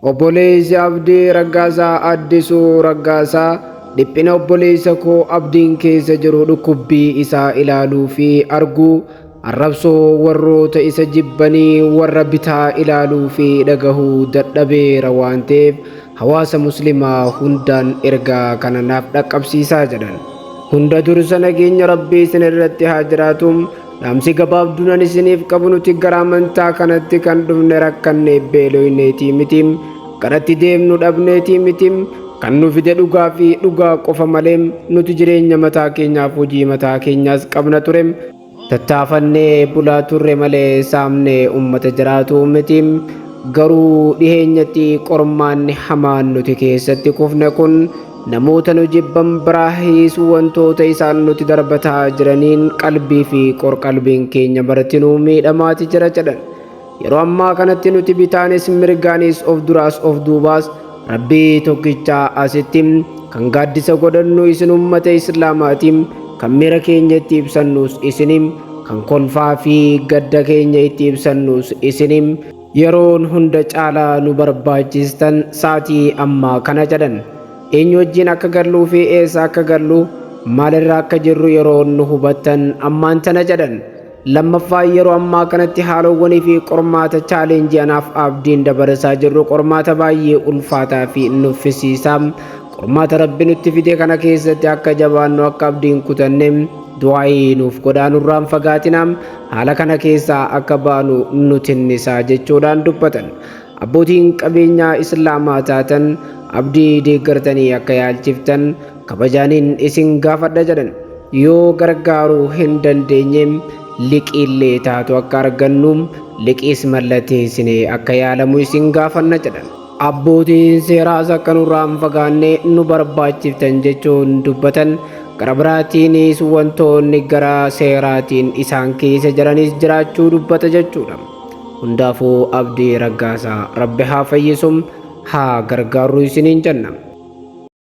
Obboleessi Abdii Raggaasaa Addisuu Raggaasaa dhiphina obboleessa koo Abdiin keessa jiru dhukkubbii isaa ilaaluu fi arguu arrabsoo warroota isa jibbanii warra bitaa ilaaluu fi dhagahuu dadhabeera waan ta'eef hawaasa muslimaa hundaan ergaa kana naaf dhaqqabsiisaa jedhan. Hunda dursa nageenya Rabbii isin irratti haa jiraatu. Dhaamsi gabaabduun ani isiniif qabu nuti gara amantaa kanatti kan dhufne rakkanne beeloyneetii miti. Garatti deemnu dhabneetii miti. Kan nu fide dhugaa fi dhugaa qofa malee nuti jireenya mataa keenyaaf hojii mataa keenyaas qabna ture. Tattaafannee bulaa turre malee saamnee ummata jiraatu miti. Garuu dhiheenyatti qormaanni hamaan nuti keessatti kufne kun namoota nu jibban biraahis wantoota isaan nuti darbataa jiraniin qalbii fi qorqalbiin keenya martinuu miidhamaati jira jedhan. Yeroo ammaa kanatti nuti bitaanis mirgaanis of duraas of duubaas Rabbii tokkichaa asitti kan gaaddisa godhannu isin ummata Islaamaati, kan miira keenya itti ibsannus isinim, kan kolfaa fi gadda keenya itti ibsannus isinim. Yeroon hunda caalaa nu barbaachistan sa'atii ammaa kana jedhan. Eenyu wajjin akka galluu fi eessa akka gallu maalirra akka jirru yeroon nu hubattan ammaan tana jedhan. Lammaffaa yeroo ammaa kanatti haalowwanii fi qormaata challenge anaaf Abdiin dabarsaa jirru qormaata baay'ee ulfaataa fi nuffisiisaa. Qormaata Rabbi nutti fide kana keessatti akka jabaannu akka abdiin kutanne du'aayii nuuf godhaa nurraan fagaatina haala kana keessaa akka baanu nu tinnisaa jechuudhaan dubbatan. Abbootiin qabeenyaa Islaamaa taatan Abdii deeggartanii akka yaalchiftan kabajaaniin isin gaafadha jedhan. Yoo gargaaruu hin dandeenye liqiillee taatu akka argannu liqiis mallatteessinee akka yaalamu isin gaafanna jedhan. Abbootiin seeraas akka nurraa hin fagaanne nu barbaachiftan jechuun dubbatan. Gara biraatiinis wantoonni gara seeraatiin isaan keessa jiranis jiraachuu dubbata jechuudha. Hundaafuu Abdii Raggaasaa Rabbi haa fayyisu, haa gargaarru isiniin jenna.